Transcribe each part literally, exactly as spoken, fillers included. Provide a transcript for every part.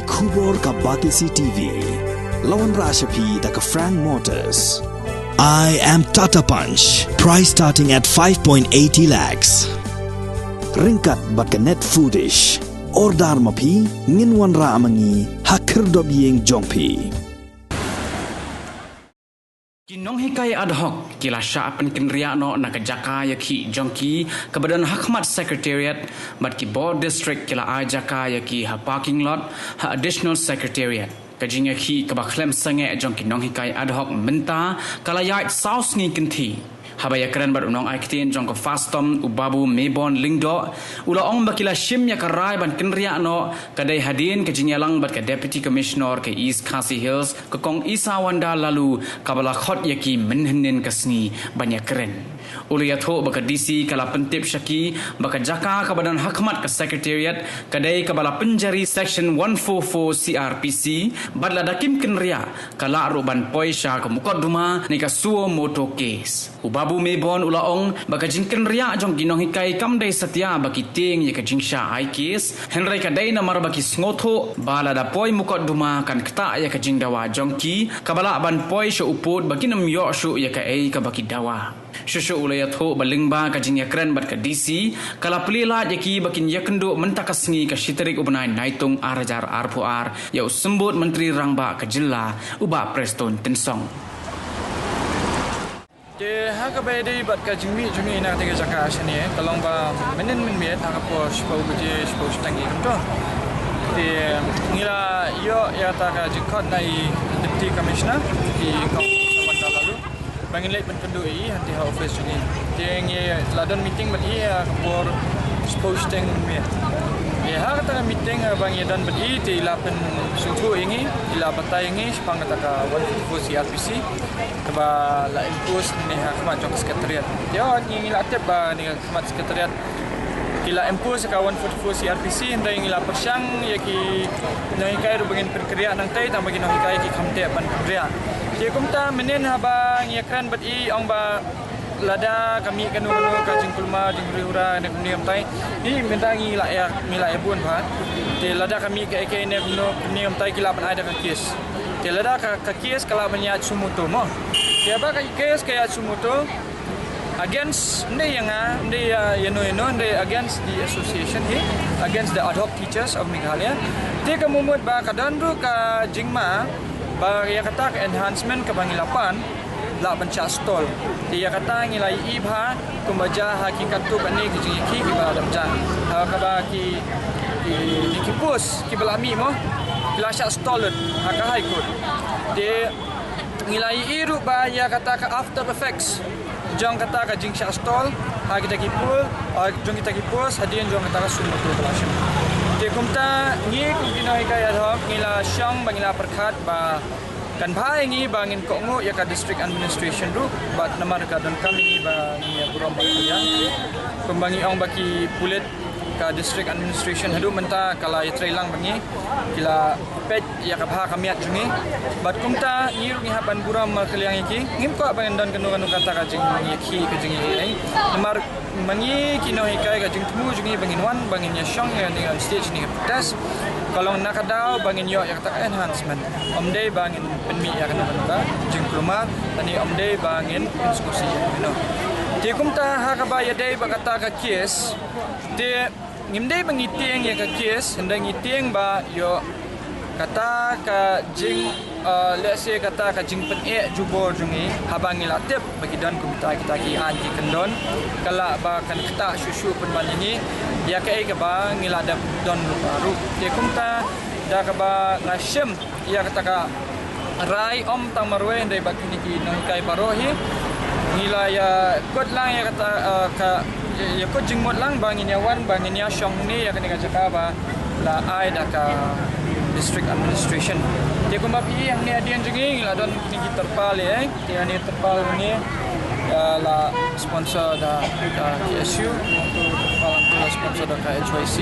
Khubor ka Batesi T V. La wanrah sha phi da ka Frank Motors. I am Tata Punch. Price starting at five point eighty lakhs. Ryngkat bad ka Net Foodish. Order ma phi, ngin wanrah ma ngi ha khyrdop ïing jong phi. Ki nonghikai ad hoc ki la shah pynkynriah noh na ka jaka ïakhih jong ki kaba don ha khmat Secretariat, bad ki bor district ki la ai jaka ïa ki ha parking lot, ha Additional Secretariat. Ka jingïakhih kaba khlem sangeh jong ki nonghikai ad hoc mynta ka la ïaid saw sngi kynthih. Haba ïakren bad u nongai ktien jong ka FASTOM, u Babu Mebon Lyngdoh, u la ong ba ki la shim ïa ka rai ban kynriah noh ka dei hadien ka jingïalang bad ka Deputy Commissioner ka East Khasi Hills, ka Kong Isawanda Laloo, kaba la khot ïa ki mynhynnin ka sngi ban ïakren. U la ïathuh ba ka D C ka la pyntip sha ki ba ka jaka kaba don ha khmat ka Secretariat ka dei kaba la pynjari Section one four four C R P C, bad lada kim kynriah ka lah ruh ban poi sha ka mukotduma ne ka suo moto case. U Babu Mebon u la ong ba ka jingkynriah jong ki nonghikai kam dei satia ba ki tieng ïa ka jingshah ai case, hynrei ka dei namar ba ki sngewthuh ba lada poi mukotduma kan ktah ïa ka jingdawa jong ki, kaba lah ban poi sha u pud ba kin ym ïoh shuh ïa kaei kaba ki dawa. Shuh shuh u la ïathuh ba lyngba ka jingïakren bad ka D C, ka la plie lad ïa ki ba kin ïakynduh mynta ka sngi ka shi tarik u bnai Naitung ar hajar arphew ar ïa u Symbud Myntri Rangbah ka jylla, u Bah Prestone Tynsong. Te ha kaba ïadei bad ka jingmih jong ngi na katei ka jaka shane, ka long ba mynhynnin mynmiet ha ka por shiphew baje, shiphew shiteng kumto, te ngi la ïoh ïa kata ka jingkhot na i Deputy Commissioner, i Kong Isawanda Laloo, ba ngin leit pynkynduh ïa i hangtei ha office jong i. Te ngi la don meeting bad i ha ka por shiphew shiteng mynmiet. Te ha kata ka meeting, eh, ba ngi don bad i, te i la pynsngewthuh ïa ngi, i la batai ïa ngi shaphang kata ka one fifty-four C R P C kaba la impose ne ha khmat jong ka Secretariat. Te ngi, ngi la tip ba ne ha khmat Secretariat ki la impose ka one forty-four C R P C, hynrei ngi la pyrshang ïa ki nonghikai ruh ba ngin pynkynriah nangtei, tang ba ki nonghikai ki kham teh ban kynriah. Te kumta mynhynnin haba ngi ïakren bad i, ong ba lada ka mih kano kano ka jingkulmar, jinghuri hura ne kumne kumtai, hi mynta ngi la ïa, ngi la ïa bun bha. Te lada ka mih kaei kaei ne kumno kumne kumtai, ki lah ban ai da ka case. Te lada ka, ka case ka lah ban ïaid suo motu mo. Te haba ka case ka ïaid suo motu against, ym dei ïa nga, ym dei ïa, ïano ïano, ym dei, against the association hi, against the Ad Hoc Teachers of Meghalaya. Te ka mut ba ka don ruh ka jingma ba ïa kata ka enhancement kaba ngi la pan lah ban shah stall. Te ïa kata ngi la ïohi bha kumba jia ha ki katto katne ki jingïakhih kiba la dep jia, ha kaba ki, ki, ki post kiba la mih mo, ki la shah stall lut ha ka High Court. Te ngi la ïohi ruh ba ïa kata ka after effects jong kata ka jingshah stall ha kita ki pool, ah, jong kita ki post hadien jong kata ka suo motu ba la shim. Te kumta ngi kum ki nonghikai ad hoc ngi la shong ba ngi la pyrkhat ba kan bha ïa ngi ba ngin kohnguh ïa ka District Administration ruh, bad namar ka donkam ïa ngi ba ngin ïa burom bad ïa, kumba ngi ong ba ki pulit ka District Administration haduh mynta ka la ïatrei lang bad ngi, ki la peit ïa ka bha ka miat jong ngi. Bad kumta ngi ruh ngi hap ban burom markylliang ïa ki. Ngim kwah ba ngin don kano kano kata ka jingïakhih, ka jingïakhih. Namar ma ngi ki nonghikai ka jingthmu jong ngi ba ngin wan, ba ngin ïa shong ïa kane ka stage ne ka protest, ka long na ka daw ba ngin ïoh ïa kata ka enhancement. Ym dei ba ngin pynmih ïa kano kano ka jingkulmar, lane ym dei ba ngin pynsngewsih ïa kano. Te kumta ha kaba ïadei bad kata ka case, te ngim dei ba ngi tieng ïa ka case, hynrei ngi tieng ba ïoh kata ka jing, uh, let's say kata ka jingpyneh jubor jong ngi, haba ngi la tip ba ki don kumta kita ki aiñ ki kyndon, ka lah ba kan ktah shuh shuh pynban ïa ngi ïa kaei kaba ngi la dep don ruh. Te kumta da kaba nga shim ïa kata ka rai ym tang marwei hynrei bad kine ki nonghikai baroh hi, ngi la ïa kut lang ïa kata, eh, ka, ïa, ïa kut jingmut lang ba ngin ïa wan, ba ngin ïa shong hangne ïa kane ka jaka ba la ai da ka District Administration. Te kumba phi i hangne hadien jong ngi ngi la don kine ki terpal, eh, te hangne terpal hangne, eh, la sponsor da ka K S U, terpal hangtu la sponsor da ka H Y C,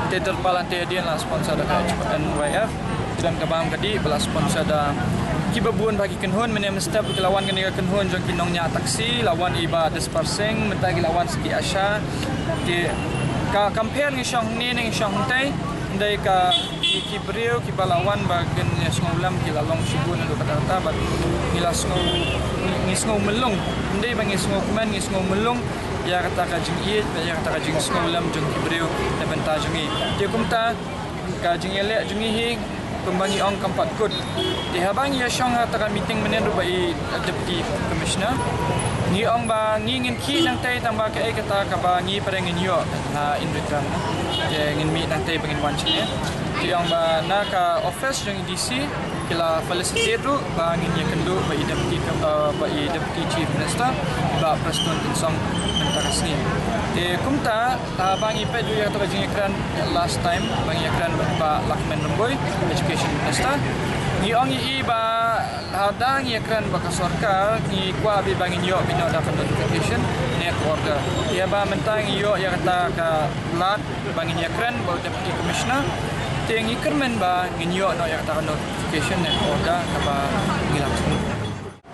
te terpal hangtei hadien la sponsor da ka N Y F. Ki don ka bam ka dih ba la sponsor da kiba bun bha ki kynhun, mynne mynstep ki la wan kane ka kynhun jong ki nongñiah taxi, la wan i Bah Dispar Singh, mynta ki la wan sa ki ASHA. Te ka compare ngi shong hangne ne ngi shong hangtei, hynrei ka Ki briew kiba la wan ba kin ïa sngewlem ki la long shibun haduh katta katta, bad ngi la sngew, ngi, ngi sngew mlung. Ym dei ba ngi sngew kmen, ngi sngew mlung ïa kata ka jingïeit, ïa kata ka jingsngewlem jong ki briew na bynta jong ngi. Te kumta ka jingïaleh jong ngi hi, kumba ngi ong, kam pat kut. Te haba ngi ïa shong ha kata ka meeting mynhynnin ruh bad i Deputy Commissioner, ngi ong ba ngi ngin khih nangtei tang ba kaei kata kaba ngi pat ngin ïoh ha in return. Te ngin mih nangtei ba ngin wan shane. Te ong ba na ka office jong i D C ki la felicitate ruh ba ngin ïakynduh bad i Deputy, eh, bad i Deputy Chief Minister, Bah Prestone Tynsong, mynta ka sngi. Te kumta, ah, ba ngi peit ruh ïa kata ka jingïakren last time ba ngi ïakren bad Bah Lahkmen Rymbui, Education Minister. Ngi ong ïa i ba lada ngi ïakren bad ka sorkar, ngi kwah beit ba ngin ïoh beit noh da ka notification ne ka order. Te haba mynta ngi ïoh ïa kata ka lad ba ngin ïakren bad u Deputy Commissioner, te ngi kyrmen ba ngin ïoh noh ïa kata ka notification ne ka order kaba ngi la thmu.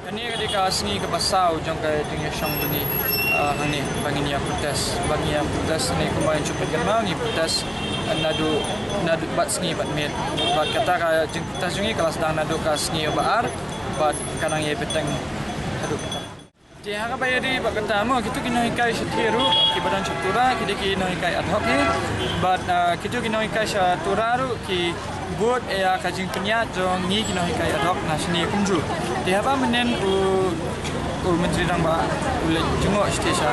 Kane ka dei ka sngi kaba saw jong ka jingïashong jong ngi, ah, hangne ba ngin ïa protest, ba ngin ïa protest ne kumba ngi shu peit kynmaw, ngi protest, ah, naduh, naduh bad sngi bad miet. Bad kata ka jingprotest jong ngi ka la sdang naduh ka sngi ba ar, bad ka nang ïa bteng haduh kata. Te ha kaba ïadei bad kata mo, kito ki nonghikai shatei ruh kiba don sha Tura ki dei ki nonghikai ad hoc hi. Bad, ah, kito ki nonghikai sha Tura ruh ki bud ïa ka jingpynïaid jong ngi ki nonghikai ad hoc na shane kumjuh. Te haba mynhynnin u, u Myntri Rangbah u leit jngoh shatei sha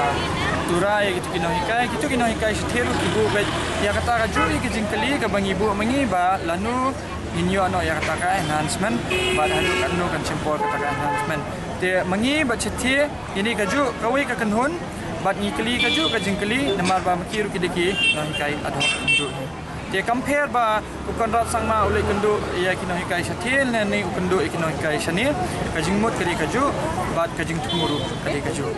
Tura ïa kito ki nonghikai, kito ki nonghikai shatei ruh ki buh beit ïa kata kajuh ïa ka jingkylli kaba ngi buh ma ngi ba lano ngin ïoh noh ïa kata ka enhancement, bad haduh katno kan shim por kata ka enhancement. Te ma ngi bad shatei, ïa kane kajuh kawei ka kynhun, bad ngi kylli kajuh ka jingkylli, namar ba ma ki ruh ki dei ki nonghikai ad hoc kumjuh. Te kam pher ba u Conrad Sangma u leit kynduh ïa ki nonghikai shatei, lane u kynduh ïa ki nonghikai shane, ka jingmut ka dei kajuh, bad ka jingthmu ruh ka dei kajuh.